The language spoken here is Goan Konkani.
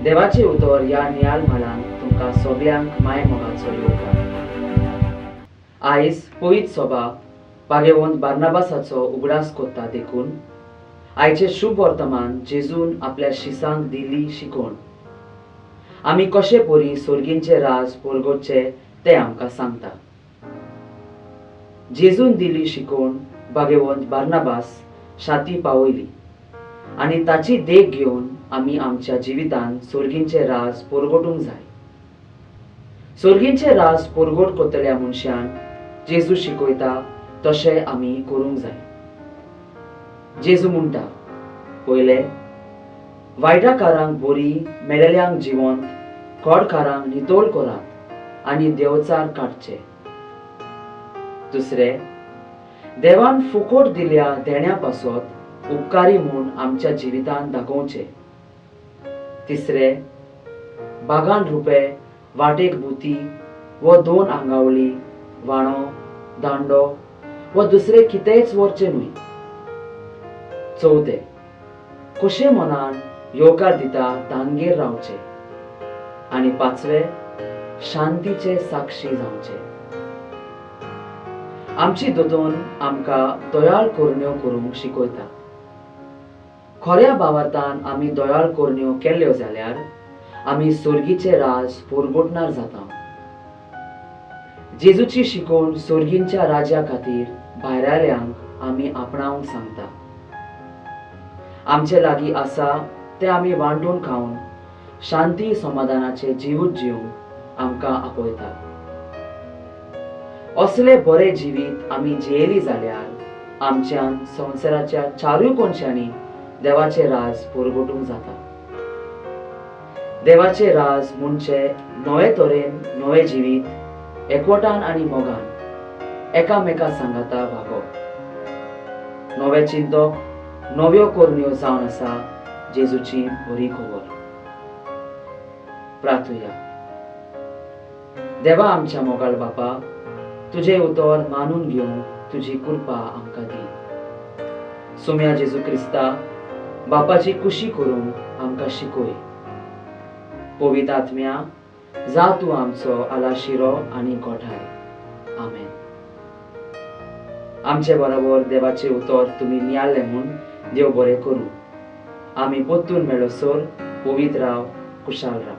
देवाचें उतर ह्या नियाल म्हालान तुमकां सगल्यांक माय मोगाचो येवकार. आयज पवित्र सभा भागेवंत बार्नाबासाचो उगडास कोत्ता देखून आयचें शुभ वर्तमान जेजून आपल्या शिसांक दिली शिकवण आमी कशे परी सोर्गींचें राज परगटचें तें आमकां सांगता. जेजून दिली शिकवण भागेवंत बार्नाबास शाती पावयली आनी ताची देख घेवन आमी आमच्या जिवितांत सोर्गींचें राज परगटूंक जाय. सोर्गींचें राज परगट करतल्या मनशान जेजू शिकयता तशें आमी करूंक जाय. जेजू म्हणटा, पयलें वायटाकारांक बरी, मेलेल्यांक जिवंत, खोडकारांक नितळ करात आनी देवचार काडचे. दुसरें, देवान फुकोट दिल्या देण्या पासत उपकारी म्हूण आमच्या जिवितांत दाखोवचें. तिसरें, बागान रुपे वाटेक बुती वो 2 आंगावली, वाणो, दांडो वो दुसरें कितेंच व्हरचें न्हय. चवथें, कशें मनान येवकार दिता तांगेर रावचें. आनी पांचवें, शांतीचे साक्षी जावचें. आमची दोतोन आमकां दयाळ करण्यो करूंक शिकयता. खऱ्या भावार्थान आमी दयाळ करण्यो केल्ल्यो जाल्यार आमी सोर्गीचें राज परगटणार जाता. जेजूची शिकवण सोर्गींच्या राज्या खातीर भायराल्यांक आमी आपणावंक सांगता. आमचे लागीं आसा तें आमी वांटून खावन शांती समाधानाचें जिवीत जिवंक आमकां आपयता. असले बरें जिवीत आमी जियेली जाल्यार आमच्यान संवसाराच्या चारूय कोनशांनी देवाचें राज परगटूंक जाता. देवाचें राज म्हणचे नवे तरेन नवें जिवीत एकवटान आनी मोगान एकामेका सांगाता वागप. नवें चिंतप, नव्यो करण्यो जावन आसा जेजूची बरी खबर. प्रार्थुया. देवा आमच्या मोगाळ बापा, तुजें उतर मानून घेवंक तुजी कृपा आमकां दी. सोम्या जेजू क्रिस्ता, बापाची कुशी करूंक आमकां शिकय. पवित्र आत्म्या, जा तूं आमचो आलाशिरो आनी गोठाय. आमेन. आमचे बरोबर देवाचें उतर तुमी नियाळ्ळें म्हूण देव बरें करूं. आमी परतून मेळसर पवित्र राव, कुशाल राव.